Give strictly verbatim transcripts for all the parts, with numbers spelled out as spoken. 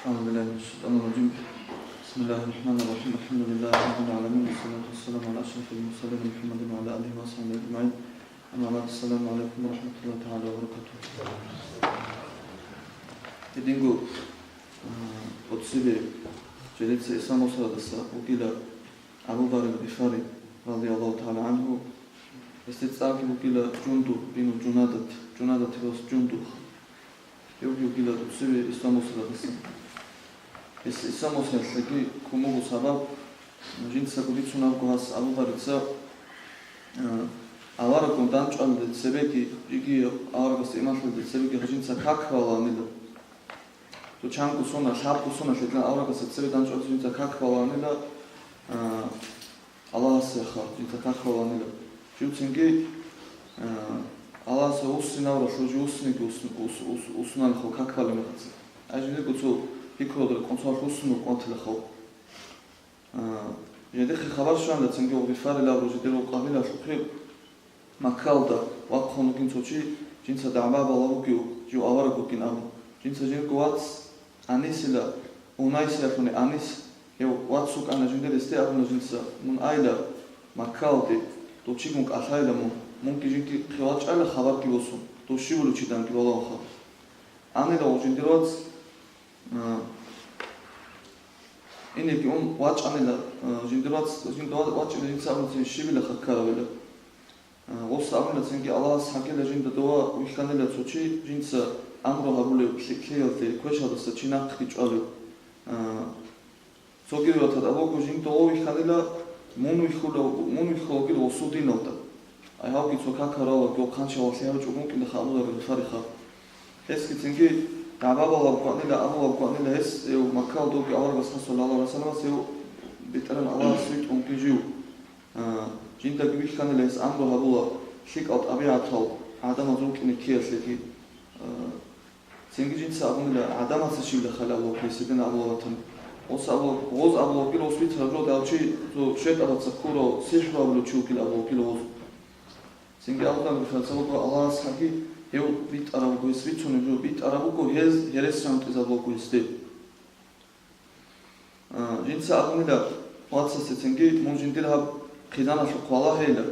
أعوذ بالله من الشيطان الرجيم. بسم الله الرحمن الرحيم. الحمد لله رب العالمين، والصلاة والسلام على أشرف المرسلين محمد وعلى آله وصحبه أجمعين. أما بعد، السلام عليكم ورحمة الله تعالى وبركاته. Гьединго, а, цебе жидеца Исламасдаса вугила Абу Заррил Гъифари, радияллагьу тагӀала гӀангьу, гьесде цӀарги бугила Жундуб бину Жунадат, Жунадатил вас Жундуб. Гьев вугила цебе Исламасдаса. Гьес Исламасдалъаги ккун буго сабаб, жинцаго бицунеб буго гьас Абу Зарица, а, аварагун дандчӀвалде цебеги, жеги аварагасда иман лъугьиналде цебеги гьас жинца как балагьанила. Цо чанго сона, лъабго сона лъедлъан аварагасда цебе дандчӀвалде жинца как балагьанила, а, Аллагьасдаса жинца как балагьанила. Живцинги, а, Аллагьасда вуссинавралъув жив вуссинеги вус-, вус-, вус-, вуссунарелъул как балеб мехалъ. Ай жиндирго цо пикру гьабураб къонцалъ вуссун вукӀун ватилаха. А, жидехъе хабар щванила цинги Гъифарил абурав жидерго къабилаялъухъе, Маккаялда вахъун вугин цо чи, жинца дагӀба балеб бугев, жив авараг вукӀин абун. Жинца жиндирго вац Анисила, Унайсилалъуни Анис, гьев вац вукӀана жиндир, гьесде абуна жинца: «Мун айила Маккаялде, дов чигун кӀалъайила мун, мунги жинги хъе вачӀайила хабарги босун, дов щиб вугев чи данги балагьун». Анила гъов жиндир вац, а, инеги ун вачӀанила, а, жиндир вац, жинда ва-, вачӀина жинца абуна цин щибила хъа ккарабила. А, гъос абуна цинги: «Аллагьас гьагила жинда дова вихьанила цо чи, жинца амру гьабулев лъикӀлъиялде квешалдаса чи нахъги чӀвалев». А, цоги риваяталда абуго жинда гъов вихьанила, мун вихьула-, мун вихьулагил гъосул диналда. Ай гьавги цо какарав ва гьев хъанчавалъи гьабичӀого вукӀиндахъа Абу Заррил Гъифариха. Гьесги цинги дагӀба балеб букӀанила, абулеб букӀанила гьес, гьев Маккаялда вугев аварагас, саллаллагьу гӀалайгьи вассаллам, гьев БетӀергьан Аллагьас витӀунги жив. А, жиндаги вихьанила гьес амру гьабула лъикӀал тӀабигӀатал гӀадамазул кӀиниккиялъеги. А, цинги жинца абунила, гӀадамаца щибила хал абулеб гьесидин абулеб батани. Гъос абу-, гъоз абулеб гьес бицараб жо, гьав чи цо шайтӀабаца ккурав, сихӀру гьабулев чи вугила абулеб гьес. Цинги абулеб буго, Аллагьас гьаги гьев битӀараб буго, гьес бицунеб жо битӀараб буго, гьез гьересиан тӀизабулеб буго гьесде. А, жинца абунила вацасде цинги: «Мун жиндир гьаб хъизаналъухъ валагьейила,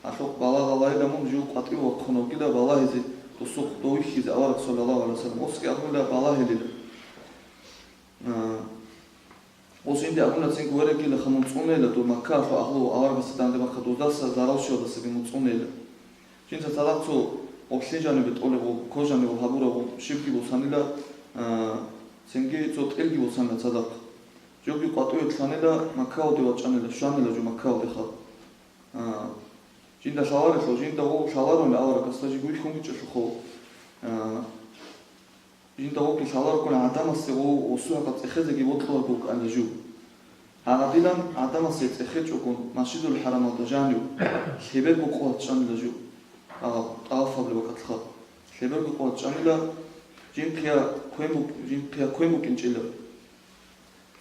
гьалъухъ балагьалайила мун жив къватӀив вахъун вугила балагьизе, досухъ дов вихьизе авараг, саллаллагьу гӀалайгьи вассаллам». Гъосги абунила балагьейила. А, гъос жинда абуна цинги: «Верегилаха мун цӀунейила, дов Маккаялъул агьлу аварагасда данде бахъа, доздаса зарал щвеялдасаги мун цӀунейила». Жинца цадахъ цо гъоблъи жанибе тӀолеб, кожаниб гьабураб щибги босанила, а, цинги цо тӀилги босанила цадахъ. Жоги къватӀиве лъанила, Маккаялде вачӀанила, щванила жо Маккаялдеха. А, жинда лъаларелъул, жинда гъов лъаларуни аварагасда жиги вихьун вичӀелъухъо. А, Жинда гъоги лъаларгун гӀадамасде гъов гъосул хӀакъалъ цӀехезеги бокьуларго вукӀана жив. Гьагъадилан гӀадамасде цӀехечӀогун Масжидул ХӀарамалда жанив лъеберго къо вачӀанила жив. Гьагъаб тӀаваф гьабулеб бакӀалъха. Лъеберго къо вачӀанила, жинхъа квен бук-, жинхъа квен букӀинчӀила.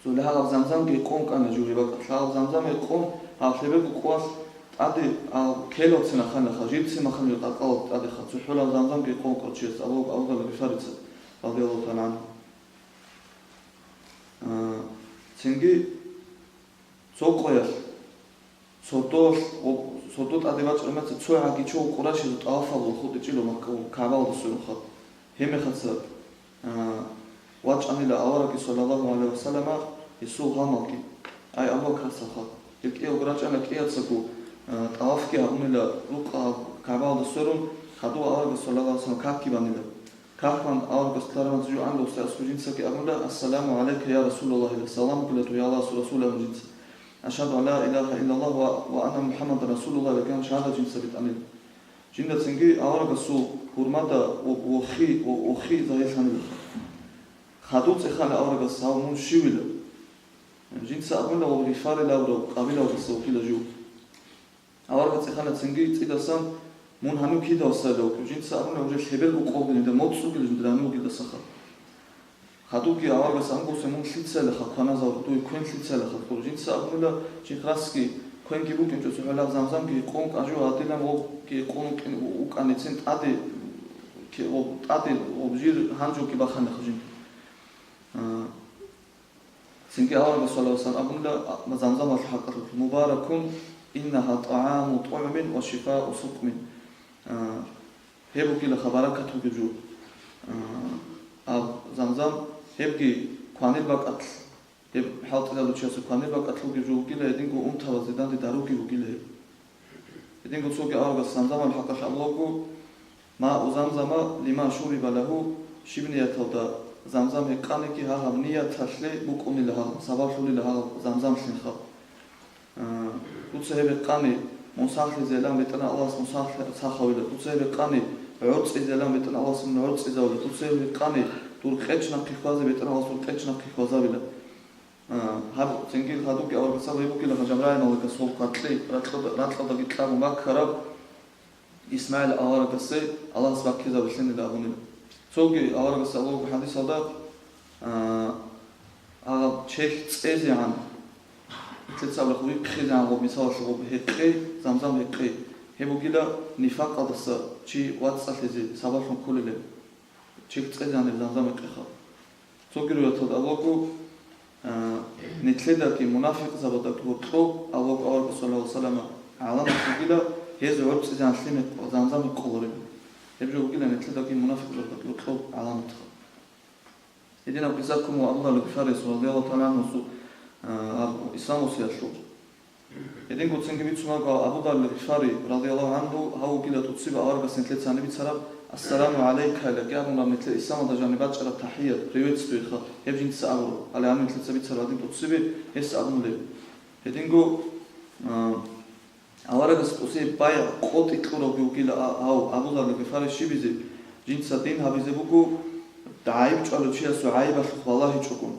Цо гьагъаб Замзамги къон кӀана жив гьеб бакӀалъ. Гьагъаб Замзамги къон, гьаб лъеберго къоялъ тӀаде, а, ккелалцин аханила, жибцин маханила къаркъалалда тӀадеха. ЦохӀо гьаб Замзамги къон кӀварав чияс, Абу, Абу Заррил Гъифарица, радияллагьу тагӀала гӀангьу. А, цинги цо къоялъ, сордоялъ, о, сордо тӀаде бачӀараб мехалъ цо гӀаги чӀого къурайшазул тӀавафалда хутӀичӀила Макка, КагӀбаялда сверухъаб. Гьеб мехалъ, а, вачӀанила аварагги, саллаллагьу гӀалайгьи вассаллама, гьесул гъамалги. Ай, Абу Бакарасаха. Гьел кӀиявго рачӀана кӀияцаго, а, тӀавафги гьабунила рукъа КагӀбаялда сверун, хадув аварагас, саллаллагьу гӀалайгьи вассаллам, какги банила. Как бан аварагас лъарамаз жугӀан росасго жинцаги абуна: «Ассаламу гӀалайка, я Расулаллагь», или салам бугила дуе Аллагьасул Расул абун жинца. «Ашгьаду ан ла илагьа иллаллагь ва, ва анна МухӀаммадан Расулуллагь», или ган шагьадат жинца битӀанила. Жинда цинги аварагасул гьурмада ва вохи, ва вохи загьирлъанила. Хадув цӀехана аварагас: «Гьав мун щивила?» Жинца абуна: «Гъов Гъифарил абурав къабилалдаса вукӀила жив». Аварагас цӀехана цинги цӀидасан: «Мун гьанив кидавасайила вукӀив?» Жинца абуна: «Уже лъеберго къо бугила, моцӀ бугила жиндир гьанив вугилдасаха». Хадубги аварагас абуна: «Мун лъицайилаха кваназавурав, дуе квен лъицайилаха ккурав?» Жинца абунила: «Жинхъ расги квенги букӀинчӀо, цохӀо гьаб Замзамги къон кӀанчӀо, гьадилан гъобги къон вукӀин-, вукӀаницин тӀаде, ке-, гъоб-, тӀаде гъоб жир гьанжоги баханилаха жинда». А, Цинги аварагас саллаллагьу гӀалайгьи ва саллам абунила, а, Замзамалъул хӀакъалъулъ: «Мубаракун, иннагьа тӀагӀаму тӀугӀмин ва шифау сукъмин». А, гьеб бугила хаб баракат бугеб жо. А, аб Замзам гьебги кванил бакӀалъ, гьеб хӀалтӀизабулев чиясул кванил бакӀалъ бугеб жо бугила, гьединго унтабазде данде даруги бугила гьеб. Гьединго цоги аварагас Замзамалъул хӀакъалъулъ абулаго: «Мау Замзама лима шуриба лагьу», щиб нияталда Замзам гьекъаниги, гьагьаб нияталъе букӀунила гьагьаб, сабаблъулила гьагьаб Замзамлъинха. А, дуца гьеб гьекъани, мун сахлъизейилан БетӀергьан Аллагьас мун сахлъи-, сахавила, дуца гьеб гьекъани, гӀорцӀизейилан БетӀергьан Аллагьас мун гӀорцӀизавила, дуца гьеб гьекъани, дур къеч нахъе хьвазе БетӀергьан Аллагьас дур къеч нахъе хьвазавила. А, гьаб цинги гьадуги аварагасул гьеб бугила, гьанже рагӀиналдаса гьоб къватӀлъи, ракьалда, ракьалдаги кьабун баккараб ИсмагӀил аварагасе Аллагьас баккизабилъинила абунила. Цоги аварагас абулаго хӀадисалда, а, гьаб чехь цӀезегӀан, лъицабрахъ вихъизегӀан гъоб, мисалалъе, гъоб гьекъей, Замзам гьекъей, гьеб бугила нифакъалдаса чи вацӀцӀалъизе сабаблъун кколилеб. Чехь цӀезегӀанил Замзам гьекъеха. Цоги риваяталда абулаго, а, нилъедаги мунафикъзабаздаги гьоркьоб абулаго аварагас саллаллагьу гӀалайгьи ва саллама гӀаламат бугила, гьез гӀорцӀизегӀан лъим гьекъ-, Замзам гьекъолареб. Гьеб жо бугила нилъедаги мунафикъзабаздаги гьоркьоб гӀаламатха. Гьединаб къисса ккун буго Абу Заррил Гъифариясул, радияллагьу тагӀала гӀангьу, а, гьаб ислам босиялъул. Гьединго цинги бицун буго Абу Заррил Гъифари, радияллагьу гӀангьу, гьав вугила тӀоцебе аварагас нилъеца гьаниб бицараб: «Ассаламу гӀалайка», лаги абунаб нилъер исламалда жаниб бачӀараб тахӀият, приветствиеха, гьеб жинца абураб. Гьале гьаниб нилъеца бицараб гьадин тӀоцебе гьес абун леб. Гьединго, а, аварагас тӀоцебе байгӀ къотӀи кьурав вугила а-, гьав Абу Заррил Гъифари щибизе, жинца дин гьабизе буго, гӀайиб чӀвалев чиясул гӀайибалъухъ балагьичӀого.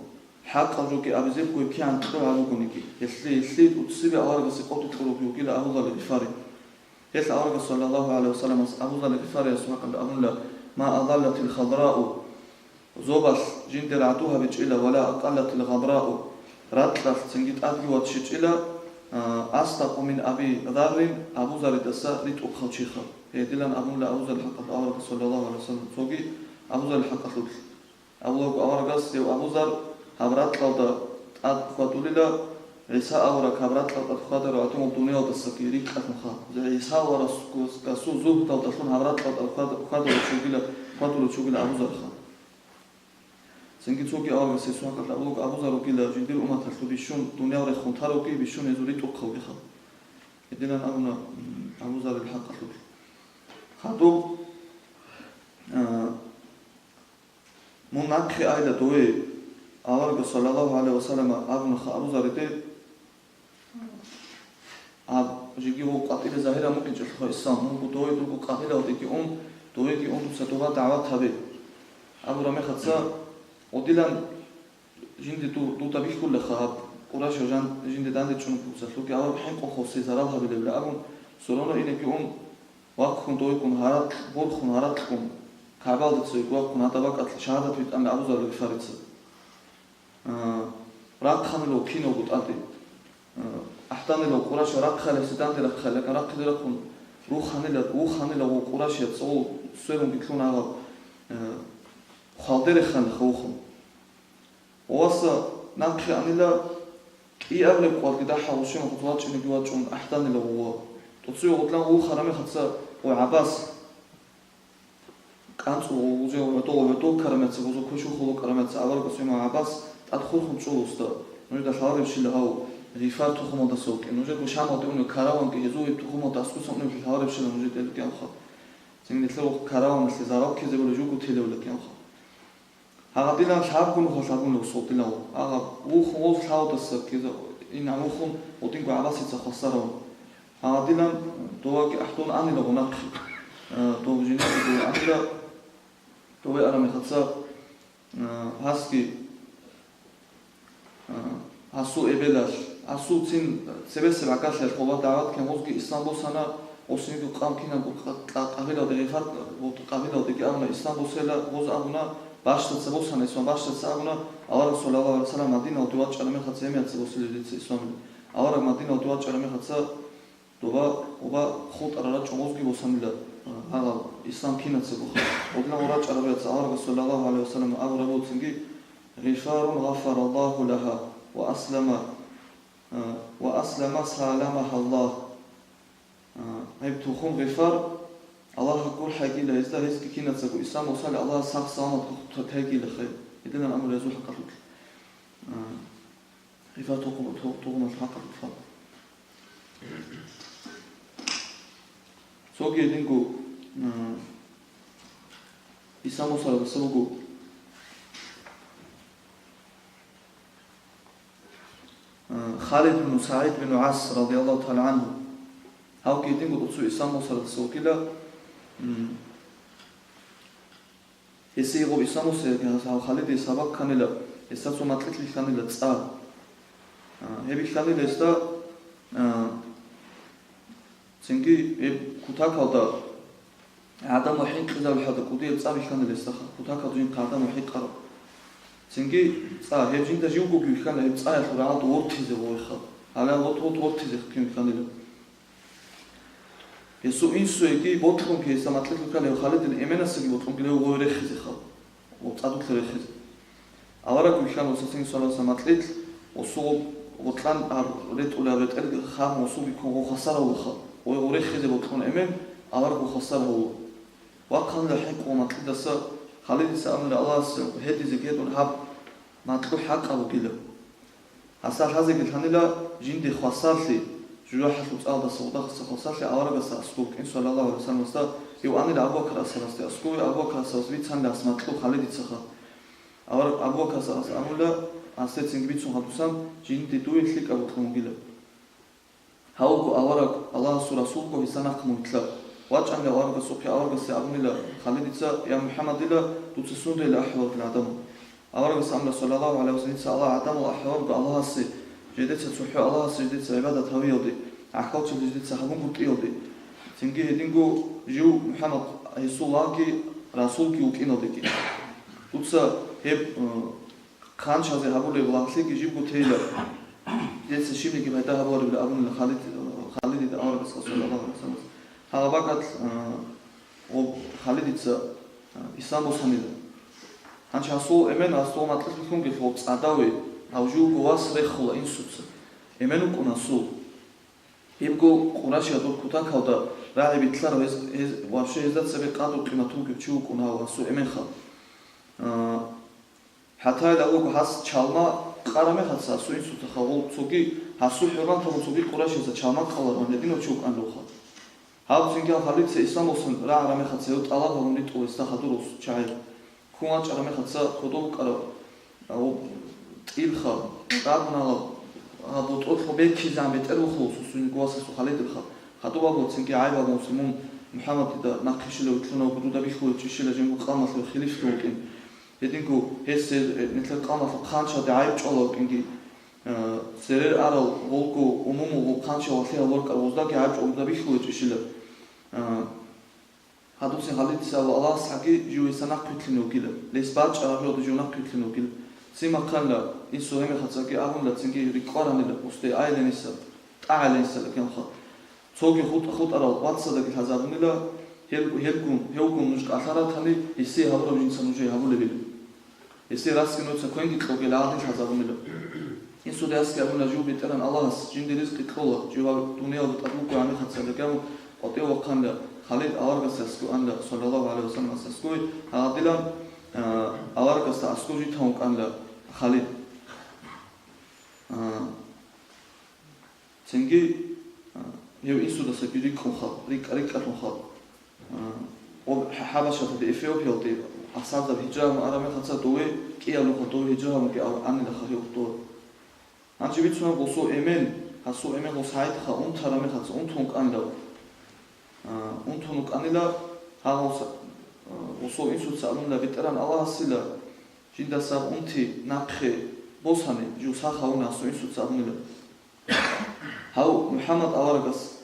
ХӀакъаб жоги абизе буго кигӀан кьураб бугониги, гьелъие, гьелъие тӀоцебе аварагасе къотӀи кьурав вугила Абу Заррил Гъифари. Гьелъ аварагас саллаллагьу гӀалайгьи ва салламас Абу Заррил Гъифариясул хӀакъалъулъ абуна: «Ма адаллатил хадрау», зобалъ жинде рагӀду гьабичӀила, «ва ла акъаллатил гъабрау», ракьалъ цинги тӀадги ваччичӀила, а, «асдакъу мин Аби Заррин», Абу Зарридаса ритӀухъав чиха. Гьедилан абунила Абу Заррил хӀакъалъулъ аварагас саллаллагьу гӀалайгьи ва саллам, цоги Абу Заррил хӀакъалъулъ. Абулаго аварагас, гьев Абу Зар гьаб ракьалда тӀад хьвадулила, ГӀиса авараг гьаб ракьалда тӀад хьвадарав гӀадин, гьеб дуниялдасаги рикӀкӀалъунха. ГӀиса аварагасул зугьдалдалъун гьаб ракьалда тӀад хьвад-, хьвадулев чи вугила, хьвадулев чи вугила Абу Зарха. Цинги цоги аварагас гьесул хӀакъалъулъ абулаго, Абу Зар вугила жиндир умматалъул бищун дуниял рехун таравги, бищун гьезул ритӀухъавгиха. Гьединан абуна, м, Абу Зарил хӀакъалъулъ. Хадуб, а, Мун нахъе айла дове, аварагас саллаллагьу гӀалайгьи ва саллама абунаха Абу Зариде, аб жеги гъо къватӀире загьираб мукӀинчӀелъулха ислам, мунго дове дурго къабилалдеги ун, довеги ун дуца доба дагӀват гьабе. Абураб мехалъ, гъодилан жинде ду-, дуда бихьулаха гьаб, Къурайшал жан-, жинде дандечӀун буцалъуги, авараг хӀинкъун хосие зарал гьабилебила абун, сорона инеги ун, вахъун довегун гьаракь, борхун гьаракьгун, КагӀбалде цевеги вахъун гьадаб бакӀалъ шагьадат битӀана Абу Зар Гъифарица. А, рахъанила киналго тӀаде. А, ахӀданила Къурайшал рахъалев седанде рахъалев, рахъине рахъун, руханила, вуханила гъо Къурайшияб цӀол сверунги лъун гьаб, а, хвалде реханила вухун. Васа нахъе анила, кӀиабилеб къвалги дагьа гъущин гъуз вачӀинеги вачӀун ахӀданила гъугъа. ТӀоцеве гъудлан гъул харамихаца гъу ГӀаббас, кӀанцӀул гъугъузе гӀодол-гӀодол карамаца, гъузул квешухъ гьоло карамаца аварагас гьимал ГӀаббас тӀад хурхун чӀула уста. Нужеда лъаларебщила гьав Гъифар тухумалдаса вукӀин. Нужерго Шамалде унев караванги гьезул гьеб тухумалда аскусан унев лъаларебщила нужеда гьелъул кӀиябха. Цин нилъер караваналъе зарал ккезе були жуго телевла кӀиябха. Гьагъадилан лъабго нухалъ гьабунила усултӀилав. Агъаб вухун гъоз лъавдаса ккеза ин гьамухун гъудинго ГӀаббасица хвасаравун. Гьагъадилан доваги ахӀдун анила гъунахъе. Э, дов жинеги дов анила, дове арамихаца, э, гьасги, э, гьасул эбелалъ, гьасул цин цебесеб гӀагарлъиялъ къоба дагӀват ккан гъозги ислам босана, гъосинго къам кинабго къа-, къа-, къабилалде гъифар, къабилалдеги абуна ислам босела, гъоз абуна, бащдаса босана ислам, бащдаса абуна, авараг саллаллагьу гӀалайгьи ва саллам Мадиналде вачӀараб мехаца гьемияца босила дица исламилан. Авараг Мадиналде вачӀараб мехаца доба, къоба хутӀара рачӀун гъозги босанила, гьагъал ислам кинацаго ха. Гъодинав рачӀараб яц авараг саллаллагьу гӀалайгьи ва саллам абураб буцинги, «Гъифарун гъафараллагьу лагьа». ва аслама, а, ва аслама саламагьаллагь. А, гьеб тухум Гъифаралда Аллагь гурхӀайгила гьезда, гьезги кинацаго Иса Мусали Аллагьас сах-саламат гьухъ тайгила хай. Гьединан амру гьезул хӀакъалъулъ. А, Гъифаралда тухум-, ту-, тухумалъул хӀакъалъулъ. Цоги гьединго, а, Иса Мусалидаса буго, а, Халид бин СагӀид бин ГӀас радияллагьу тагӀала гӀангьу. Гьавги гьединго цо Иса Мусалидаса вукӀила, м, гьесие гъоб Иса Мусалиги гьав Халидие сабаб кканила, гьесда цо макьилъ бихьанила цӀа. А, гьеб бихьанила гьесда, а, цинги гьеб кутакалда гӀадан вахӀинкъизабулхъадал кӀудияб цӀа бихьанила гьесдаха, кутакалда жинхъа гӀадан вахӀинкъараб. Цинги цӀа, гьеб жинда живгоги вихьана, гьеб цӀаялъул рагӀалда вортизе гъойха. Гьале вот-вот вортизе хъин вихьанила. Гьесул инсуеги бокьунги гьесда макьилъ букӀана гьев Халидил эменасеги бокьунгила гъой рехизеха, гъоб цӀадулъа рехизе. Авараг вихьана Расуласул инсуялдаса макьилъ, гъосул гъоркьан гьаб ретӀулеб ретӀелги хабун гъосулги ккун гъов хвасар гьавулаха, гъой гъов рехизе бокьун эмен, авараг гъов хвасар гьавула. Вахъанила хӀинкъун макьидаса, Халидица абунила Аллагьасе гьедизе гьедун гьаб макьу хӀакъаб бугила. Гьасда лъазеги лъанила жинде хвасарлъи, жужахӀалъул цӀалдаса гъудахъаса хвасарлъи аварагасда аскӀов вукӀин, саллаллагьу гӀалайгьи вассаламасда, гьев анила Абу Бакр асхӀабасде аскӀове, Абу Бакр асхӀабас бицанила гьас макьу Халидицаха. Авараг Абу Бакр асхӀабас абула, гьасдецинги бицун гьабусан, жинде дуе лъикӀаб бокьун бугила. Гьавго авараг, Аллагьасул расулго гьесда нахъ мугьилъа. ВачӀанила аварагасухъе, аварагасе абунила Халидица: «Я МухӀаммадила, дуца сундайила ахӀуларила гӀадамал?» Аварагас амрула, саллаллагьу гӀалайгьи вассалам, дица Аллагь гӀадамал ахӀуларго Аллагьасе, жидеца цохӀо Аллагьасе жидеца гӀибадат гьавиялде, гӀахьалчилъи жидеца гьабунгутӀиялде, цинги гьединго жив МухӀаммад гьесул лагъги расулги вукӀиналдеги. Дуца гьеб, э, хъанчазе гьабулеб лагълъиги жибго тейила, дица щибниги пайда гьабуларебила абунила Халид, Халидида аварагас, саллаллагьу гӀалайгьи вассалам. Гьаб бакӀалъ, а, гъоб Халидица, а, ислам босанила. Гьанже гьасул эмен гьасул макьилъ бихьунгелъул цӀадаве, гьав живго вас рехула инсуца. Эмен вукӀун гьасул. Гьебго Къурайшияб кутакалда рагӀи битӀарав гьез, гьез, вообще гьезда цебе къадру-къимат бугев чи вукӀун гьав гьасул эменха. А, ХӀатта гьале абуго гьас чалма къараб мехалъ гьасул инсуца хавул цоги гьасул хӀурматалъун цоги къурайшазда чалма къаларун гьединав чи вукӀанлъулха. Гьав цинги гьав Халидица ислам босун рагӀараб мехалъ гьев тӀалаб гьабун ритӀула гьесда хадур гьас чагӀи. Ккун вачӀараб мехалъ кодоб букӀараб, а, гъоб тӀилха, кьабуналаб, гьаб ботӀролъ беккизегӀан бетӀер бухула гьесул гьасасул Халидилха. Хадуб абула цинги гӀайиб абун мун МухӀаммадида нахъе щила вилълъунав гьудуда бихьулел чӀищила жинго къамалъул хилифлъун вукӀин. Гьединго гьес, э, нилъер къамалъул хъанчалде гӀайиб чӀвала вукӀинги, э, церер арал гъолго умумул гъол хъанчал валъи гьавуркӀар гъоздаги гӀайиб чӀвалда бихьулечӀищила. Э, гьадуцин Халидица абула Аллагьасхъаги жив гьесда нахъвилълъине вугила, гьес бачӀараб жоялда жив нахъвилълъине вугила. Цин-махъанила инсул гьемехацаги абунила цинги рикӀкӀваранила, гъосде айиланиса, тӀагӀиланиса кканха. Цоги хутӀа-хутӀарал вацадаги лъазабунила, гьел-, гьелгун, гьевгун нуж кӀалъа ратани, гьесие гьабураб жинца нужее гьабулебила. Гьесие расги нуца квенги кьогел гӀадин лъазабунила. Инсуда ясги абуна жив БетӀеран Аллагьас жинде ризкъи кьола, жив гьаб дуниялда тӀад вукӀугӀан мехацалда гьабун къватӀив вахъанила, Халид аварагасда аскӀов анила, саллаллагьу гӀалайгьи вассаламасда аскӀове, гьадилан, а, аварагасда аскӀов житан вукӀанила Халид. А, Цинги, а, гьев инсудасаги рикӀкӀунха, рикӀкӀа-рикӀкӀалъунха, а, гъоб ХӀа-, ХӀабашалъуде, Эфиопиялде асхӀабзаб гьижра гьабун араб мехалъ дове кӀиялъунха, дове гьижра гьабунги ав-, анилаха гьев дор. Гьанже бицунеб гъосул эмен, гьасул эмен гъос гьайдха унтараб мехалъ унтун вукӀанила. А, унтун вукӀанила гьав гъос, а, гъосул инсуца абунила, БетӀеран Аллагьасила, жиндаса унти нахъе босани, жив сах гьавуна гьасул инсуца абунила. Гьав МухӀаммад аварагас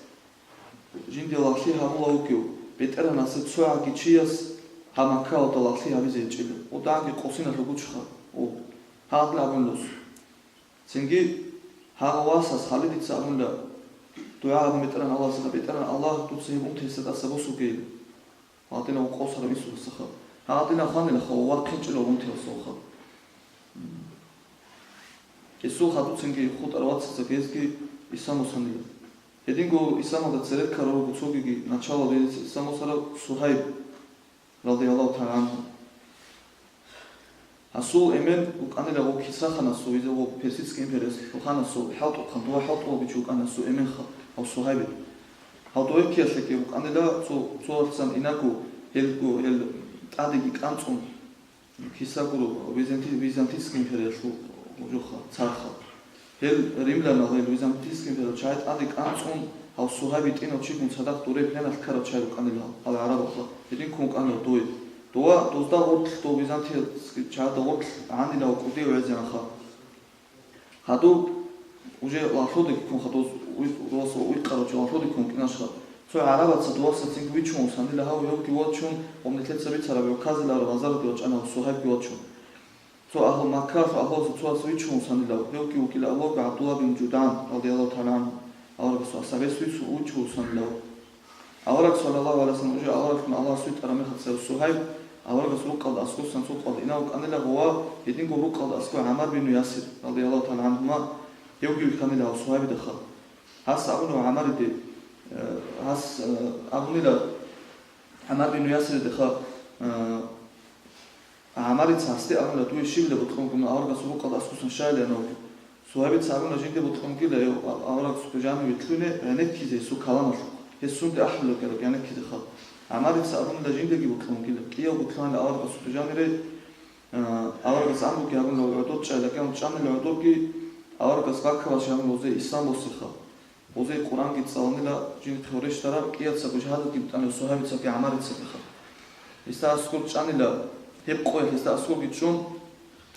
жинде лагълъи гьабула вукӀив, БетӀеранасе цогӀаги чияс гьаб Маккаялда лагълъи гьабизе гьечӀила, ва дагьабги къосиналъугучха, ва гьагъадин абунила гъос. Цинги гьагъав васас Халидица абунила, дугӀа гьабун БетӀеран Аллагьасда, БетӀеран Аллагь, дуца гьеб унти гьесда тӀаса босугейилан. Гьадинав къосарав инсудасаха. Гьадинав ханилаха ва вахъинчӀила унтиялсаха. Гьесул хадуцинги хутӀарав вацасда гьезги Исламусанила. Гьединго Исламалда цере ккарав руго цогиги начало релица Исламусарав Сугьайб, радияллагьу тагӀала гӀангьу. Гьасул эмен вукӀанила гъо Кисра ханасул, гьезул гъо Персидский империялъул ханасул хӀалтӀухъан, дова хӀалтӀулабичи вукӀана гьасул эменха, гьав Сугьайбил. Гьав дове ккиялъеги вукӀанила цо, цо вацасан инаго гьелго, гьел тӀадеги кӀанцӀун, Кисра гуро Византи-, Византийский империялъул гъожоха, царха. Гьел римлянал, гьел Византийский империялъул чагӀи тӀаде кӀанцӀун, гьав Сугьайб гьитӀинав чигун цадахъ дуре пленалъ ккарав чагӀи рукӀанила гьал гӀарабалъа. Гьедин ккун вукӀанила дове. Дова, дозда гъорлъ, дов Византийский чагӀазда гъорлъ гӀанила гьав кӀудияв гӀезегӀанха. Гьадуб уже лагълъудеги ккун хадуз уй-, росо уй къарав чи лагълъудеги ккун кӀинашха. Цо гӀарабаца дувасацинги вичун усанила гьав, гьевги вачун, гъомнилъеца бицараб гӀуказиларо базарги вачӀана гьав Сугьайбги вачун. Цо агьлу Маккалъ агьлуса цояс вичун усанила гьав, гьевги вукӀила абулаго ГӀабдулла бин Жудан, радияллагьу тагӀала гӀангьу, аварагасул асхӀабас вичун усанила гьав. Авараг, саллаллагьу гӀалайгьи вассалам, уже авараглъун Аллагьас витӀараб мехалъ гьев Сугьайб аварагас рукъалда аскӀосан цо къвалда инав вукӀанила гъова, гьединго рукъалда аскӀов ГӀаммар бину Ясир, радияллагьу тагӀала гӀангьума, гьевги вихьанила гьав Сугьайбидахъа. Гьас абуна ГӀаммариде, э, гьас, э, абунила ГӀаммар бину Ясиридеха, э, ГӀаммарица гьасде абуна, дуе щибила бокьун бугин аварагасул рукъалда аскӀосан щайилан абуна. Сугьайбица абуна, жинде бокьун бугила гьев аварагасухъе жаниве лъугьине гӀенеккизе гьесул каламалъухъ, гьес сунде ахӀулеб гӀенеккизеха. ГӀаммарица абунила, жиндеги бокьун бугила, кӀиявго лъугьанила аварагасухъе жанире, а, аварагас ан бугин абунила гӀодор чӀайилан, чӀанила гӀодорги, аварагас баккабаш абунила гъозе ислам босиха. Гъозе Къуръанги цӀалунила, жинхъе гьорещтараб, кӀияцаго жагьадатги битӀанила Сугьайбицаги ГӀаммарицагиха. Гьесда аскӀор чӀанила, гьеб къоялъ гьесда аскӀорги чӀун,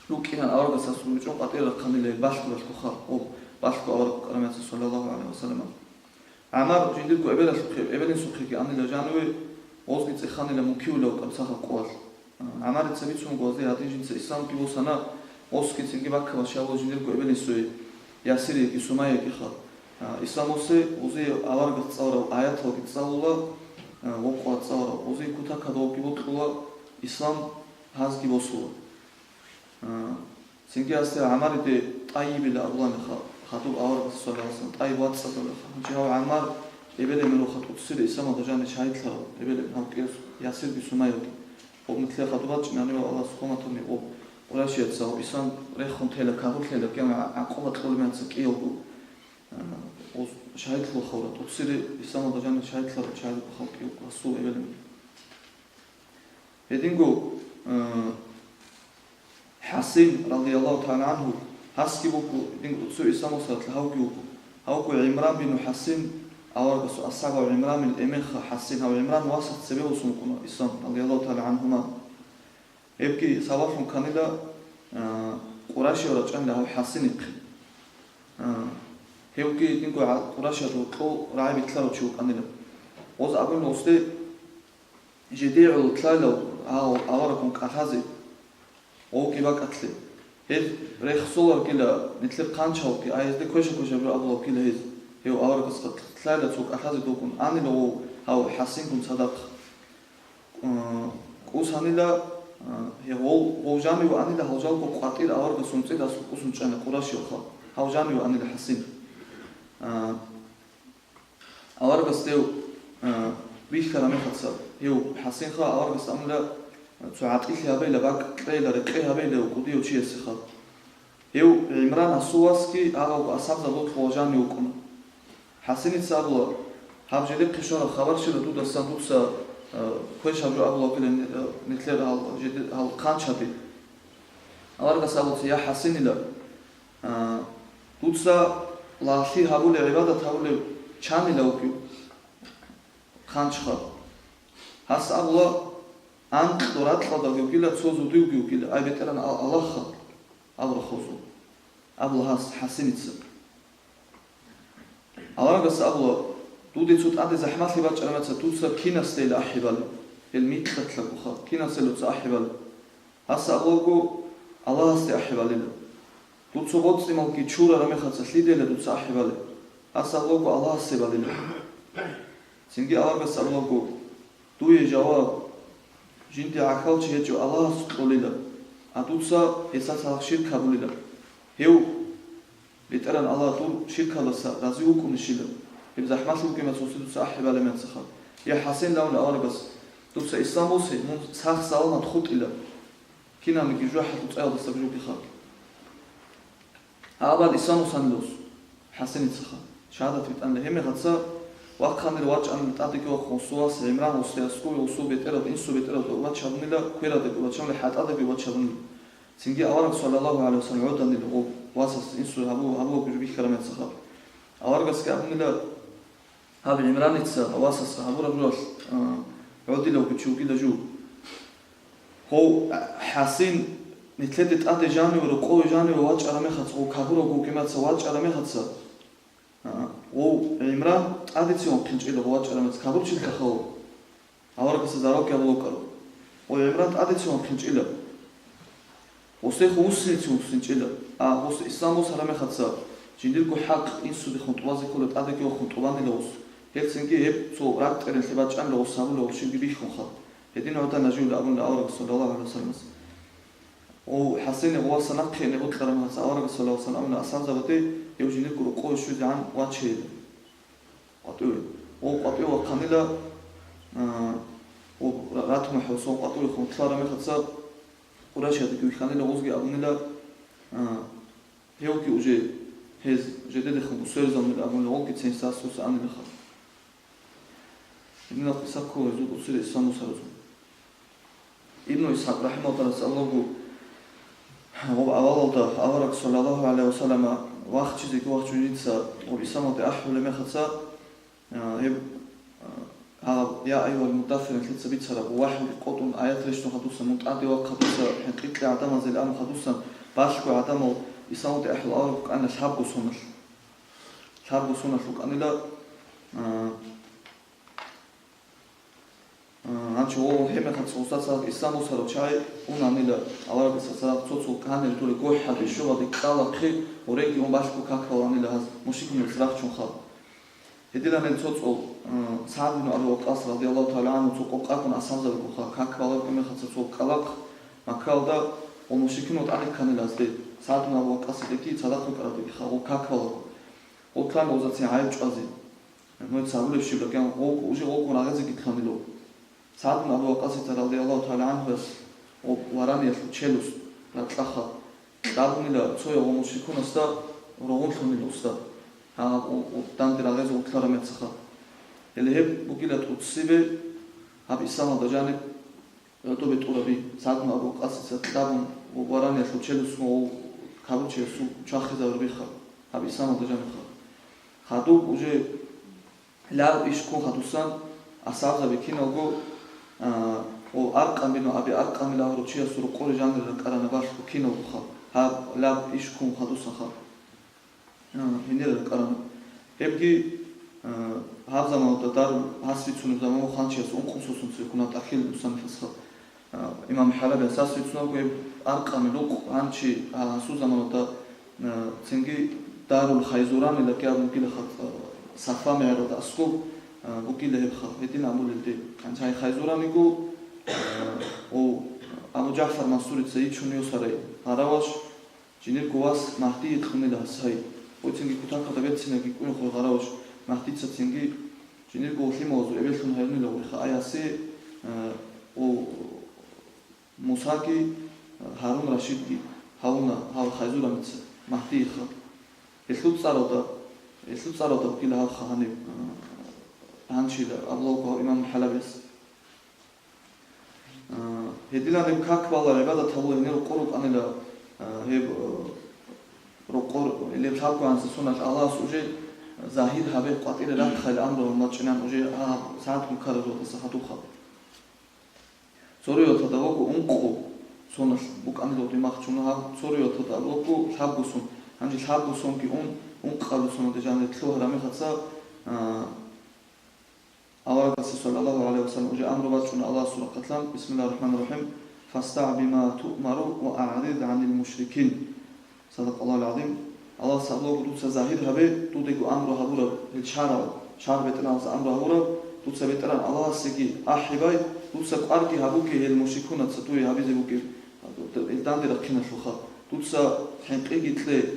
рукӀинан аварагас аскӀорги чӀун, къватӀире рахъанила гьеб балъго-балъгоха, гьоб балъго авараг вукӀараб мехалъ, саллаллагьу гӀалайгьи вассалам. ГӀаммар жиндирго эбелалъухъе, эбелинсухъеги анила жаниве, гъозги цӀеханила мункивилав кӀабцӀалъаб къоялъ. ГӀаммарица бицун буго, гьазде гьадин жинца исламги босана, гъосги цинги баккабаш гьабула жиндирго эбелинсуе, Ясириеги Сумайягиха. Исламусе гъозие аварагас цӀаларал аяталги цӀалула, гъоб къват цӀаларал, гъозие кутакалда гъобги бокьула, ислам гьазги босула. А, цинги гьасде ГӀаммариде ТӀайибила абуланиха, хадуб аварагас, саллаллагьу гӀалайгьи вассалам, ТӀайиб вацӀцӀадулаха. Гьанже гьав ГӀаммар эбел-эмен руха тӀоцере исламалда жанир шагьидлъарав, эбел-эмен гьав кӀияс Ясирги Сумайяги. Гъоб нилъер хадуб бачӀинанив Аллагьас хъуматуни, гъоб Къурайшияца гьав ислам рехун тела, кагьурлъела кӀиямал гӀакъуба кьолеб мехалъ кӀиявго, а, гъоз шагьидлъулаха гьавра тӀоцере исламалда жанир шагьидлъарав, шагьидлъулаха гьав кӀиявго гьасул эбел-эмен. Гьединго, э, ХӀасин, радияллагьу тагӀала гӀангьу, гьасги буго, гьединго цо исламалъ гьавги вуго. Гьавго ГӀимран бину ХӀасин, аварагасул асхӀаб гьав ГӀимранил эменха ХӀасин, гьав ГӀимран васас цебе босун вукӀуна ислам, радияллагьу тагӀала гӀангьума. Гьебги сабаблъун кканила, э, Къурайшияв рачӀанила гьав ХӀасинихъе. Э, гьевги гьединго гӀа-, Къурайшиялъул гьоркьов рагӀи битӀарав чи вукӀанила. Гъоз абуна гъосде, жидее гӀоло лъайла гьав аварагун кӀалъазе, гъовги бакӀалъе. Гьез рехсоларгила, нилъер хъанчалги, а гьезде квеша-квешаб жо абулабгила гьез, гьев аварагасда лъайла цо кӀалъазе довгун анила гъов гьав ХӀасингун цадахъ. Э, кӀусанила, э, гьев гъов, гъов жанив анила гьав жалго къватӀир аварагасул цӀидасан кӀусун чӀана Къурайшиялха, гьав жанив анила ХӀасин. Э, Аварагас дев, а, бихьараб мехалъ, гьев ХӀасинха аварагас абуна, цо гӀатӀилъи гьабейила, бакӀ кьейила, рекъей гьабейила кӀудияв чиясеха. Гьев ГӀимран гьасул васги гьагъавго асхӀабзабазул хъула жанив вукӀуна. ХӀасиница абула, гьаб жидехъе щвараб хабар щила дудасан, дуца, а, квешаб жо абулаб бугила, а, нилъер гьал, жиде-, гьал хъанчаде. Аварагас абуца, я ХӀасинила, А, дуца лагълъи гьабулев, гӀибадат гьабулев чанила вукӀив хъанчха. Гьас абула, анкьго ракьалдаги вукӀила, цо зодивги вукӀила, ай БетӀергьан Ал-, Аллагьха, абула хозу. Абула гьас ХӀасиница. Аварагас абула, дуде цо тӀаде захӀмалъи бачӀараб мехалъ дуца кинасдейила ахӀи балеб? Гьел микьалъагоха, кинасдейила дуца ахӀи балеб? Гьас абулаго, Аллагьасде ахӀи балила. Дуца боцӀи-малги чурараб мехалъ лъидейила дуца ахӀи балеб? Гьас абулаго, Аллагьасде балила. Цинги аварагас абулаго, дуе жаваб, жинде гӀахьалчи гьечӀев Аллагьас кьолила, а дуца гьесда цадахъ ширк гьабулила. Гьев БетӀеран Аллагь, дур ширкалдаса рази вукӀунищила? Гьеб захӀмалъи букӀинаца гъосие дуца ахӀи балеб мехалъ. Я ХӀасен, абуна аварагас, дуца ислам босе, мун сах-саламат хутӀила. Кинабниги жужахӀалъул цӀаялдасаги жугьа халкъ. Абал ислам босанила гъос ХӀасеница. Шагьадат битӀанила гьеб мехалъ, вахъанила вачӀанила тӀадеги вахъун гъосул вас ГӀимран, гъосул аскӀове, гъосул бетӀералда, инсул бетӀералда вачгьабунила, квералдаги вачгьабунила, хӀатӀадаги вачгьабунила. Цинги авараг, саллаллагьу гӀалайгьи васаллам, гӀоданила гъов васас инсул гьабу-, гьабулаго жо бихьараб мехалъ. Аварагасги абунила, гьаб ГӀимраница васасда гьабураб жоялъ, а, гӀодилавго чи вугила жив. Гъов, а, ХӀасен, нилъеде тӀаде жаниве, рокъове жаниве вачӀараб мехалъ, гъов кагьурав вукӀинаца вачӀараб мехалъ, а, гъов ГӀимран тӀадеги вахъинчӀила гъов вачӀараб мехалъ, кагьурчилъаха гъов. Аварагасда заралги гьабулев вукӀарав. Гъов ГӀимран тӀадеги вахъинчӀила. Гъосдехун вуссинеги вуссинчӀила. А гъос ислам босараб мехалъ, жиндирго хӀакъ инсудехун тӀубазе ккола, тӀадеги вахъун тӀубанила гъос. Гьелъ цинги гьеб цо ракӀ тӀеренлъи бачӀанила гъос гьабулев щибги бихьунха. Гьедин гӀодана жив, абуна аварагас, саллаллагьу гӀалайгьи васалламас. Гъов ХӀасене гъов васас нахъе эне бокьараб мехалъ, аварагас, саллаллагьу гӀалайгьи васаллам, абуна асхӀабзабазде гьев жиндирго рокъове щвезе гӀан вачейилан. КъватӀиве. Гъов къватӀиве вахъанила, а, гъов ра-, ратмахӀ гъосул къватӀивехун лъугьараб мехалъ, Къурайшияздаги вихьанила гъозги абунила, а, гьевги уже гьез жидедехун бусерзабунила абунила, гъолги цинги гъосда анилаха. Гьединаб къиса ккола гьезул бусире ислам босаразул. Ибну ИсхӀакъ рахӀимагьуллагь, гъоб авалалда авараг, саллаллагьу гӀалайгьи васаллама, вахчизеги вахчунеца гъоб исламалде ахӀулеб мехалъ, а, гьеб, а, гьаб, «Я айюгьал муддассир», нилъеца бицараб, вахӀюги къотӀун аят рещтӀун хадусан, мун тӀаде вахъ хадусан, хӀинкъи кье гӀадамазел абун хадусан, балъго гӀадамал исламалде ахӀул авараг вукӀана лъабго соналъ. Лъабго соналъ вукӀанила, а, А, гьанчо гъо-, гьеб мехалъ гъосда цадахъ ислам босарав чагӀи унанила, аварагасда цадахъ цо-цо канил дуре гохӀалде, щугьалде кьалахъе, гъореги ун балъго как баланила гьаз, мушрикунас рахчун хал. Гьединанил цо цӀул, а, СагӀд бин Аби Ваккас, радияллагьу тагӀала гӀангьу, цо къокъагун асхӀабзабигун хал, как баларкьа мехалъ цо кьалахъ Маккаялда ва мушрикунал тӀаде кканила гьазде, СагӀд бин Аби Ваккасидаги цадахъ вукӀарадаги хал, гъо как балаго. Гъо ккан гъозацин гӀайиб чӀвазе. Нужеца гьабулеб щиб бакӀан, гъо-, уже гъогун рагъизеги кканила. СагӀд бин Аби Ваккасица, радияллагьу тагӀала гӀангьу, гьес гъоб вараниялъул челюсть ракьалъха кьабунила цояв гъо мушрикунасда, рогъун лъунила гъосда, гьаб гъо-, гъо данде рагъизе вукӀараб мехалъ. Гьеле гьеб бугила тӀоцебе гьаб исламалда жаниб гӀодобе тӀураби, СагӀд бин Аби Ваккасица кьабун, гъоб вараниялъул челюстьгун гъов кагьурчиясул чвахизарураб мехалъ, гьаб исламалда жанибха. Гьадуб уже лъаб иш ккун хадусан, асхӀабзаби киналго, а, гъо Аркъам бин Аби Аркъамил агьарав чиясул рокъоре жанир ракӀарана балъго киналгоха, гьаб лъаб иш ккун хадусанха. А, гьенир ракӀарана. Гьебги, а, гьаб заманалда дарул гьас бицунеб заман, ханчияс ункъо сосун цеве ккуна тӀахьил мусаннифасха. А, имам ХӀалабияс гьас бицунебго гьеб Аркъамил рукъ, гьанчи, а, гьасул заманалда, а, цинги дарул Хайзуранила кӀиаб бугила хатӀ, а, Сафа мегӀералда аскӀоб, а, бугила гьеб хал, гьедин абулелде. Гьанчи гьай Хайзураниго, а, о, Абу ЖагӀфар Мансурица йичун йосарай гъараваш, жинирго вас Магьдие кьунила гьас гьай. Гъой цинги кутакалда берцинабги кӀунехъо гъараваш Магьдица цинги жинирго лъималазул эбеллъун гьарунила гъойха аясе, э, о, Мусаги, э, Гьарун Рашидги гьавуна гьав Хайзураница Магьдиеха. Гьелъул цӀаралда, гьелъул цӀаралда бугила гьавха гьаниб, э, гьанчила абулаго гьав имам ХӀалабияс. А, гьединаб гьеб как балал гӀибадат гьабула гьенир рокъор рукӀанила, а, гьеб, а, рокъор, гьеб лъабгоанса соналъ Аллагьас уже загьир гьабе къватӀире рахъайилан амру гьабун бачӀинан уже гьаб СагӀд бин Мукарраралдаса гьадухъа. Цо риваяталда ваго ункъо соналъ букӀанила гъодин махчуна гьаб, цо риваяталда ваго лъабго сон. Гьанже лъабго сонги ун, ункъабго соналде жанир лъугьараб мехалъ, а, Аварагасда, саллаллагьу гӀалайгьи вассаллам, уже амру бачӀуна Аллагьасул рахъалъан, бисмиллагьир рахӀманир рахӀим, «ФастагӀ бима туъмару ва агӀрид гӀанил мушрикин». Садакъаллагьул гӀазим. Аллагьас абулаго, дуца загьир гьабе, дудего амру гьабураб, гьел шаргӀ, шаргӀ бетӀергьанас амру гьабураб, дуца БетӀергьан Аллагьасеги ахӀи бай, дуца кӀварги гьабуге гьел мушрикунаца дуе гьабизе бугеб, ил данде рахъиналъулха. Дуца хӀинкъиги кье,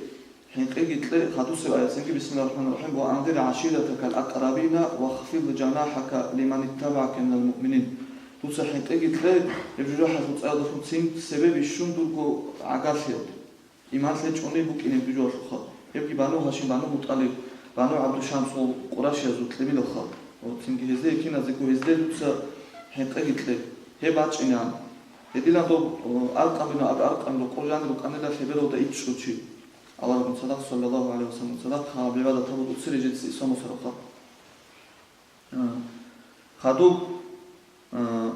ХӀинкъиги кье хадусеб аятцинги, бисмиллагьир рахӀманир рахӀим, «Ва анзир гӀаширатакал акърабина вахфид жанахӀака лиман иттабагӀака минал муъминин». Дуца хӀинкъиги кье гьеб жужахӀалъул цӀаялдалъун цин цебе бищун дурго гӀагарлъиялде. Иман лъечӀони букӀине бижуалъулха. Гьебги Бану Гьашим, Бану МутӀалиб, Бану ГӀабдушамсул къурайшиязул кьибилалха. Цинги гьезде киназего гьезде дуца хӀинкъиги кье. Гьеб бачӀинеан. Гьединан доб, о, Аркъам бин Аби Аркъам рокъор жанир рукӀанила лъебералда ичӀго чи. Аллагьасул цадахъ, саллаллагьу гӀалайгьи ва саллам, цадахъ гьаб гӀибадат гьабун уци режеца Исламасарухъа. А, хадуб, а,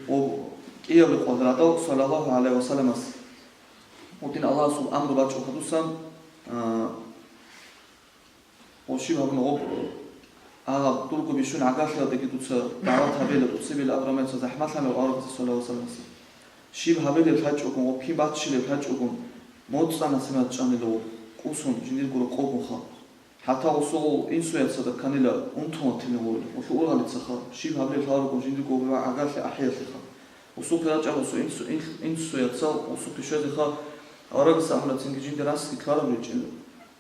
о, кӀияб рекъон радал, саллаллагьу гӀалайгьи ва салламас. Гьудин Аллагьасул амру бачӀун хадусан, а, О, щиб гьабуна гъоб, агъаб дурго бищун гӀагарлъиялдаги дуца дагӀват гьабила, дуцебила абрамаца захӀмалъана аварагаса, саллаллагьу гӀалайгьи ва салламаса. Щиб гьабилеб лъачӀогун, гъоб кин баччилеб лъачӀогун, моцӀана симат чӀанила гъоб, кӀусун жиндирго рокъогунха. ХӀатта гъосул инсуяцада кканила унтун ватилин гъолин, гъолъул ургъалицаха, щиб гьабилеб лъаларогун жиндирго гъоб гӀагарлъи ахӀиялъеха. Гъосухъе рачӀарасул инсу-, инс-, инсуяцал гъосухъе щвезеха, аварагас абуна цинги жинда расги ккараб речӀила.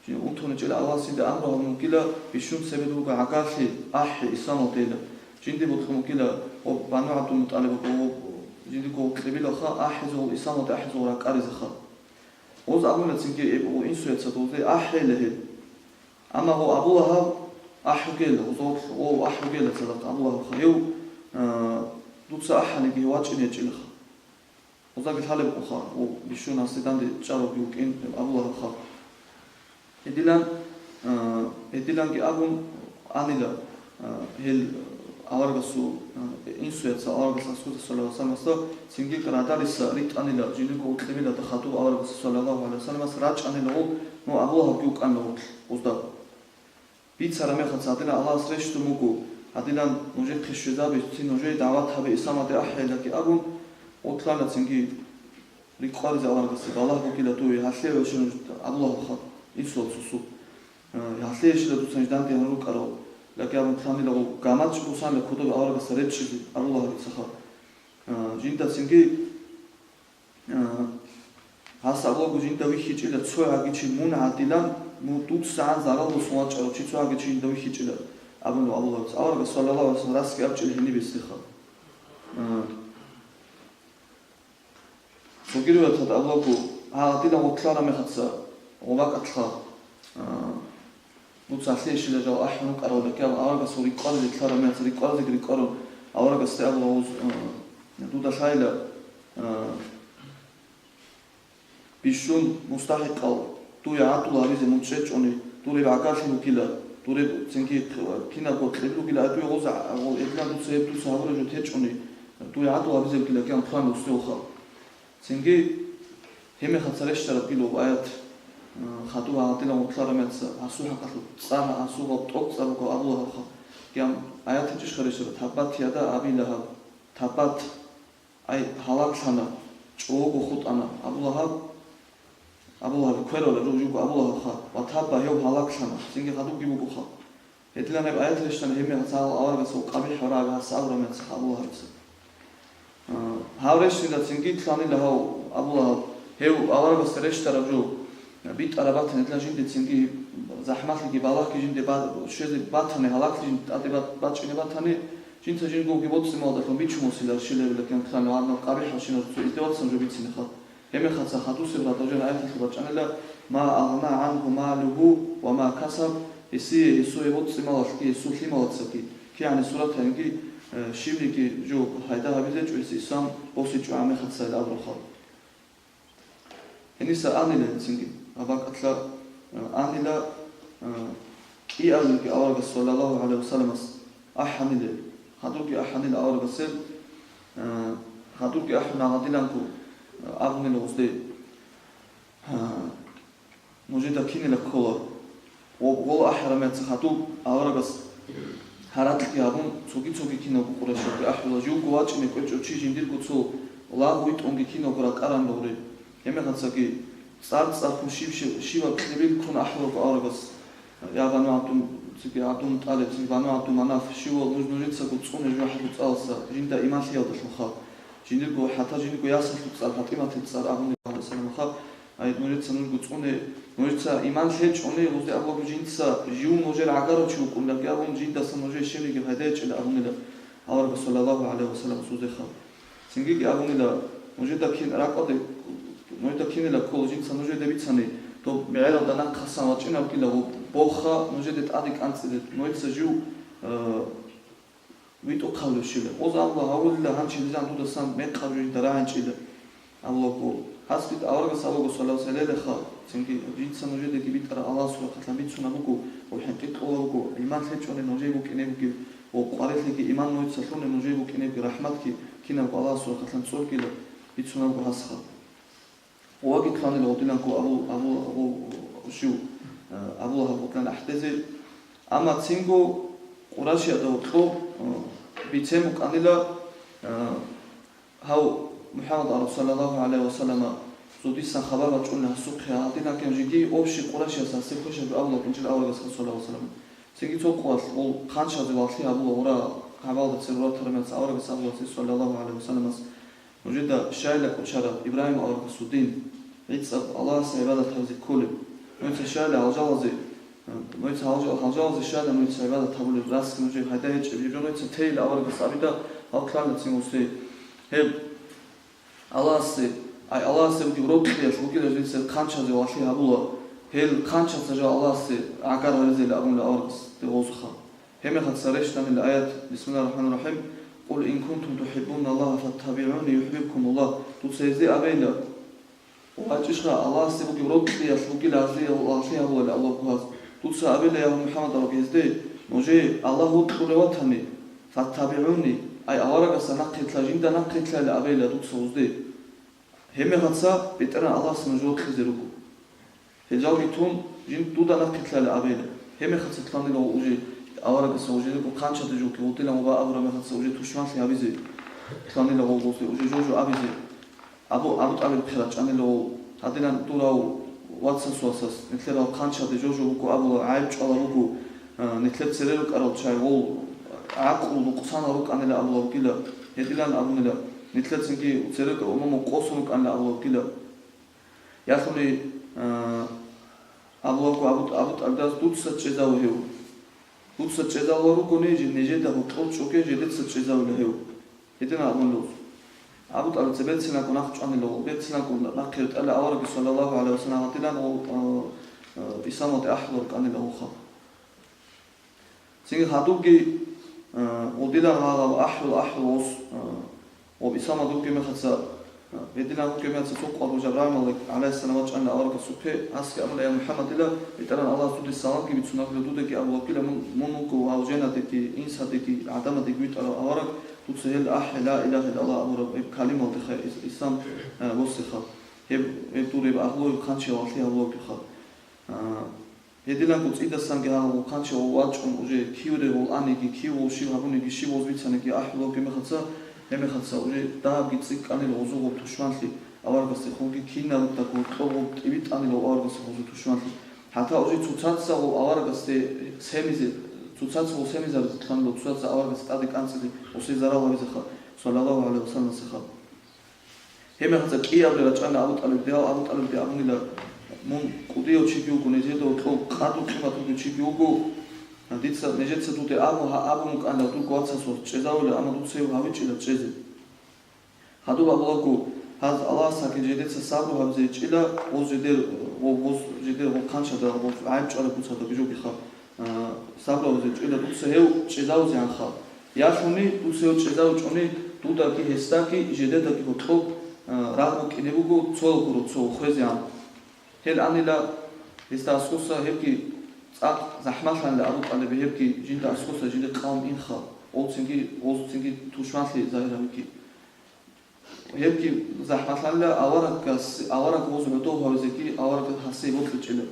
Жин унтун чӀела Аллагьас жинда амру гьабун вугила, бищун цебе дурго гӀагарлъи, ахӀи, исламалдейила. Жинди бокьун вугила, ва Бану ГӀабдул-МутӀалиб ва жиндиго кьибилалха, ахӀизул, исламалде ахӀизул ракӀаризеха. Гъоз абуна цинги эб-, гъо инсуяца гъозде ахӀейила гьеб. Амма гъо Абу Лагьаб ахӀугейила, гъозов гъо ахӀугейила цадахъ Абу Лагьабха. Гьев, а, дуца ахӀаниги гьев вачӀине гьечӀилаха. Гъозаги лъалеб къуха, гъо бищун гьасде данде чӀаравги вукӀин Абу Лагьабха. Гьедилан, а, гьедиланги абун анила, а, гьел аварагасул, а, инсуяца аварагас аскуза саллаллагьу гӀалайгьи ва салламасда цинги радариса ритӀанила, жиндирго укьимилада хадуб аварагас саллаллагьу гӀалайгьи ва салламас рачӀанила гъол, ну, Абу Лагьабги вукӀанила гъорлъ, гъозда. Бицара мехалца гьадинан Аллагьас рещтӀун буго, гьадинан нужехъе щвезабе, цин нужее дагӀват гьабе исламалде ахӀейилаги абун, гъорлъана цинги. Рикъваризе аварагасда балагь бугила дуе, гьалъие гьелъила нуж Абу Лагьабха, инсуял сусу. Э, гьалъие гьелъила дуца ниж данде гьанун рукӀарал, яги абун лъанилаго гамачӀ бусанила кодоб аварагасда речӀчӀизе Абу Лагьабицаха. Э, жинда цинги, э, гьас абулаго жинда вихьичӀила цо гьаги чи мун гӀадилан, мун дуцагӀан зарал босун вачӀарав чи цо гьаги чи жинда вихьичӀила, абуна Абу Лагьабица. Аварагас, саллаллагьу гӀалайгьи ва саллам, расги абчӀила гьениб гьесдеха. Э, Цоги риваяталда абулаго, гьа, дила гъорлъара мехалца, гъо бакӀалъа, а, дуца гьалъие щвела жал ахӀун рукӀарал рекӀел аварагасул рикӀкӀваризе лъара мехалца рикӀкӀваризе рикӀкӀварун, аварагасде абула гъоз, а, дуда лъайила, а, бищун мустахӀикъал дуе гӀадлу гьабизе мун чӀечӀони, дуреб гӀагарлъи бугила, дуреб цинги кинабго кьибил бугила, а дуе гъоз а-, гъо-, эдлъан дуца гьеб дуца гьабураб жо течӀони, дуе гӀадлу гьабизе бугила киян хъван русиулха. Цинги гьеб мехалца рещтӀараб гилув аят, а, хадув гьадинав гъорлъара мехалца, гьасул хӀакъалъулъ цӀар, гьасул гъаб тӀокӀцӀар руго Абу Лагьабха. Киян аят гьечӀищха рещтӀараб: «Таббат яда Аби Лагьаб». Таббат, ай, гьалаглъана, чӀого хутӀана Абу Лагьаб, Абу Лагьаб кверала руго Абу Лагьабха, ва табба, гьев гьалаглъана, цинги хадубги бугоха. Гьединан гьеб аят рещтӀана гьеб мехалца гьал аварагасул къабихӀ гьабураб гьас абураб мехалца Абу Лагьабица. А, гьав рещтӀинда цинги лъанила гьав Абу Лагьаб, гьев аварагасда рещтӀараб жо битӀараб батани, гьединан жинде цинги захӀмалъиги балагьги жинде ба-, щвезе батани, гьалаглъи жинде тӀаде ба-, бачӀине батани, жинца жиндоги боцӀцӀималдалъун бичун босила щилабила киян лъанила гьанав къабихӀалщинав цо издеваться жо бицинеха. Гьеб мехалца хадусеб радал жан аяталъул бачӀанила: «Ма агъна гӀангьу малугьу ва ма касаб», гьесие, гьесул гьеб боцӀцӀималалъги, гьесул лъималацаги, кигӀани сурат гьанги, э, щибниги жо пайда гьабилечӀо, гьес ислам босичӀо гьеб мехалцайилан абураб хал. Гьениса анила гьецинги, гьаб бакӀалъа, э, анила, э, кӀиабилги аварагас, саллаллагьу гӀалайгьи ва салламас, ахӀанила, хадурги ахӀанила аварагасел, э, хадурги ахӀуна гьадинанго, э, абунила гъозде, э, нужеда кинила ккола. Гъо-, гъола ахӀараб мехалъ хадуб аварагас гьаракьги гьабун, цоги-цоги киналго къурайшалги ахӀула, живго вачӀине кӀвечӀев чи жиндирго цо лагъ витӀунги киналго ракӀаран гьаври. Гьеб мехалъги цӀар-цӀархъун щиб-щиб, щибаб кьибил ккун ахӀуларо аварагас, я Бану ГӀабдул-, цинги ГӀабдул-МутӀалиб, цинги Бану ГӀабдул-Манаф, щивав нуж нужецаго цӀуне жо хӀалуцӀаласа, жинда иман лъиялдалъунха, жиндирго, хӀатта жиндирго ясалъул цӀар, ПатӀиматил цӀар абуни, гӀалайгьиссаламха, Гьай, нужеца нужго цӀуне, нужеца иман лъечӀони, гъозде абулаго жинца жив нужер гӀагарав чи вукӀунилан абун, жиндасан нужее щибниги пайда гьечӀила абунила аварагас, саллаллагьу гӀалайгьи вассалам, суздеха. Цинги абунила, нужеда кин ракӀалде, нужеда кинила ккола жинца нужеде бицани, доб мегӀералда нахъасан вачӀинабгила ва боха нужеде тӀаде кӀанцӀиде, нужеца жив, э, витӀухъавлъищила. Гъоз абула гьавулила, гьанчи дизан дудасан мекъаб жо жинда рагӀанчӀила. Абулаго, гьасги аварагас абулаго, саллаллагьу гӀалайгьи вассалам, цинги жинца нужедеги битӀараб Аллагьасул рахъалъан бицуна буго, ва хӀинкъи кьола буго, иман лъечӀони нужее букӀине бугеб, ва къварилъиги иман нужеца лъуни нужее букӀине бугеб, рахӀматги кинабго Аллагьасул рахъалъан цӀоркӀила бицуна буго гьасха. Ваги кканила гъодиланго абу-, абу-, абу-, щив, э, Абу Лагьаб гъодлъан ахӀдезе. Амма цинго Къурайшиялда гьоркьоб, э, бицен букӀанила, э, гьав МухӀаммад Араб, саллаллагьу гӀалайгьи вассалама, зодисан хабар бачӀунила гьасухъе, гьадинаб жеги общий Къурайшияс гьасде квешаб жо абула букӀинчӀила аварагасха, саллаллагьу гӀалайгьи вассалам. Цинги цо къоялъ гъол хъанчазе валъи гьабула гъура гьабалда церураб тарамияца аварагас абуласе, саллаллагьу гӀалайгьи вассаламас. Нужеда щайила кӀочараб Ибрагьим аварагасул дин, гӀицӀаб Аллагьасе гӀибадат гьабизе кколеб. Нужеца щайила гьалжалазе, нужеца гьалжал-, гьалжалазе щайила нужеца гӀибадат гьабулеб, расги нужее пайда гьечӀеб жо нужеца тейила аварагас абида, гьав кканила цин гъосде. Гьеб Аллагьасе, ай, Аллагьасе бугеб рокьиялъ бугила жинца хъанчазе валъи гьабула, гьел хъанчаца жо Аллагьасе гӀагар гьаризейила абунила аварагасде гъозухъа. Гьеб мехалъ цо рещтӀанила аят, бисмиллагьир рахӀманир рахӀим, «Къул ин кунтум тухӀиббуналлагьа фаттабигӀуни юхӀбибкумуллагь». Дуца гьезде абейила, вачӀищха, Аллагьасе бугеб рокьиялъ бугила гьазие валъи гьабулали Аллагь гьаз. Дуца абейила, я МухӀаммад, абуге гьезде, нужее Аллагь вокьулев ватани, фаттабигӀуни, ай аварагасда нахъе лъа, жинда нахъе лъайила абейила дуца гъозде. Гьеб мехалъ БетӀергьан Аллагьас нуж вокьизе руго. Гьел жалги тун, жин дуда нахъе лъайила абейила. Гьеб мехалъ кканила уже аварагасда уже хъанчаде жо кколилан ва абураб мехалъ уже тушманлъи гьабизе кканила гъолгъозе, уже жо-жо абизе. Абу, Абу ТӀалиб хъе рачӀанила гъол, гьадинан дурав вацасул васас, нилъер гьал хъанчаде жо-жо буго абула, гӀайиб чӀвала буго, а, нилъер цере рукӀарал чагӀи гъол гӀакълу нукъсанал рукӀанила абула вугила, гьедилан абунила, нилъер цинги церекӀа умуму къосун рукӀанила абула вугила. Ялъуни, а, абулаго Абу, Абу ТӀалибас дуца чӀезаву гьев. Дуца чӀезавула ругони, жи-, нижеда гьоркьор чӀоге жедеца чӀезавула гьев. Гьединан абун руго. Абу ТӀалиб цебе берцинабго нахъ чӀванила гъол, берцинабго нахъе ритӀала аварагги, саллаллагьу гӀалайгьи вассалам, гьадинан гъол, а, а, исламалде ахӀулел рукӀанила гъолха. Цинги гьадубги, а, гъодилан гьагъав ахӀул, ахӀул гъос, а, гъоб исламалде вукӀине мехалъ, а, гьедилан вукӀине мехалъ цо къварав Жабраил малаик, гӀалайгьиссалам, вачӀана аварагасухъе, гьасги абуна: «Я МухӀаммад, дила БетӀергьан Аллагьас дуде саламги бицунеб, дудаги абулеб бугила, мун, мун вуго гьав женадеги, инсадеги, гӀадамадеги витӀарав авараг, дуца гьел ахӀи, ла илагьа иллаллагь абураб гьеб калималдеха ис-, ислам, а, босеха, гьеб, гьеб дур гьеб агьлуе хъанчиял валъи гьабулеб бугеха». А, Гьединанго цӀидасанги гьагъаб хъанча вачӀун уже кивре гъоланиги, кив гъол щиб гьабуниги, щиб гъоз бицаниги ахӀулеб бугеб мехалъ, гьеб мехалъ уже дагьабги цӀикӀкӀанила гъозул гъоб тушманлъи, аварагасдехунги кинаб бугдаго кьоб гъоб тӀибитӀанила аварагасде гъозул тушманлъи. ХӀатта уже цоцаца гъол аварагасде семизе, цоцаца гъол семизаризеха, цоцаца аварагасде тӀаде кӀанцӀизе, гъосие зарал гьабизеха, саллаллагьу гӀалайгьи вассаламасеха. Гьеб мехалъ кӀиабилеб рачӀана Абу ТӀалиб, дияв Абу ТӀалиб, абунила: «Мун кӀудияв чиги вуго, нижеда гьоркьоб къадру-къимат бугев чиги вуго, дица нижеца дуде абу, гьа абун букӀана дурго вацасул чӀезавулеб, амма дуца гьев гьавичӀила чӀезе». Гьадуб абулаго, гьаз Аллагьас гьаги жедеца сабру гьабизе гьечӀила, гъоз жедер, гъо-, гъоз жедер гъол хъанчада, гъоз гӀайиб чӀвараб буцадаги жогиха. А, сабру гьабизе гьечӀила дуца гьев чӀезавузегӀанха. Ялъуни дуца гьев чӀезавичӀони, дудаги гьесдаги жедедаги гьоркьоб, а, рагъ букӀине буго цоял гуро цо хвезегӀан. Гьел анила гьесда аскӀоса, гьебги цӀакъ захӀмалъанила Абу ТӀалибе, гьебги жинда аскӀоса жиндир къавм инха, гъолцинги, гъолцинги тушманлъи загьир гьабиги. Гьебги захӀмалъанила аварагас, авараг гъоз гӀодов гьавизеги, авараг гьасие бокьичӀила.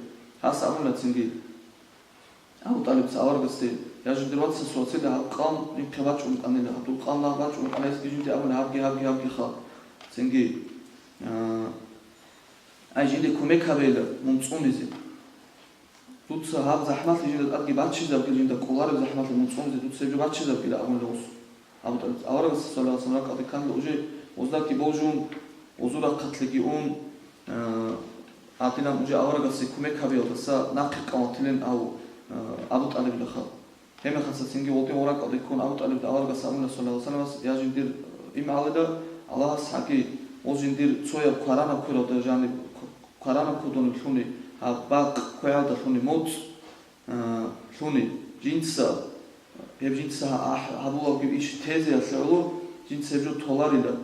Гьас абуна цинги Абу ТӀалибица аварагасде: «Я жиндир вацасул вацила, гьаб къавм нихъе бачӀун букӀанила, гьаб дур къавм нагъ бачӀун букӀана, гьесги жинде абуна, гьабги, гьабги, гьабгиха». Цинги, а, ай, жинде кумек гьабейила мун цӀунизе. Дуца гьаб захӀмалъи жинда тӀадги баччизабги, жинда кӀолареб захӀмалъи мун цӀунизе, дуца гьеб жо баччизабгила абунила гъос. Абу ТӀалиб, аварагас, саллаллагьу гӀалайгьи вассалам, ракӀалде кканила уже, гъоздакки божун, гъозул рахъалъеги ун, а, гьатилан уже аварагасе кумек гьабиялдаса нахъе къаватилин гьав, э, Абу ТӀалибилаха. Гьеб мехалъ цинги гъутӀи гъуракӀалде ккун Абу ТӀалибда аварагас абуна, саллаллагьу гӀалайгьи ва саллам, я жиндир имгӀалида, Аллагьас гьаги, гъо жиндир цояб кваранаб квералда жаниб, кваранаб кодони лъуни, гьаб бакъ квегӀалда лъуни моцӀ, а, лъуни, жинца, гьеб жинца гьа-, гьабулабги иш тезеялъе гӀоло, жинца гьеб жо толарила.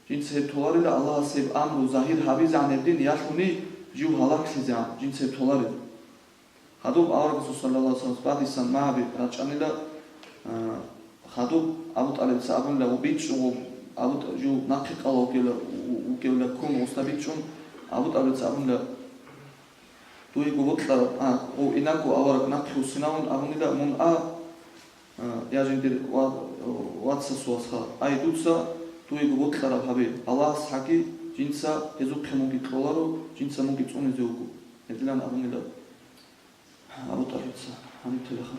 Жинца гьеб толарила, Аллагьас гьеб амру загьир гьабизегӀан гьеб дин ялъуни жив гьалаклъизегӀан, жинца гьеб толарила. Гьадуб аварагасул, саллаллагьу гӀалайгьи ва саллам, бадисан магӀаби рачӀанила, а, гьадуб Абу ТӀалибица абунила, ву бичӀчӀун, Абу ТӀа-, жив нахъе къала вукӀела, ву-, вукӀевла ккун гъусда бичӀчӀун, Абу ТӀалибица абунила, дуего бокьараб, а, гъов инаго авараг нахъе вуссинавун абунила, мун а, а, я жиндир ва-, вацасул васха, ай дуца дуего бокьараб гьабе, Аллагьас гьаги жинца гьезухъе мунги кьоларо, жинца мунги цӀунизе вуго, гьедилан абунила. Абу ТӀалибица гьаниб телехалъ.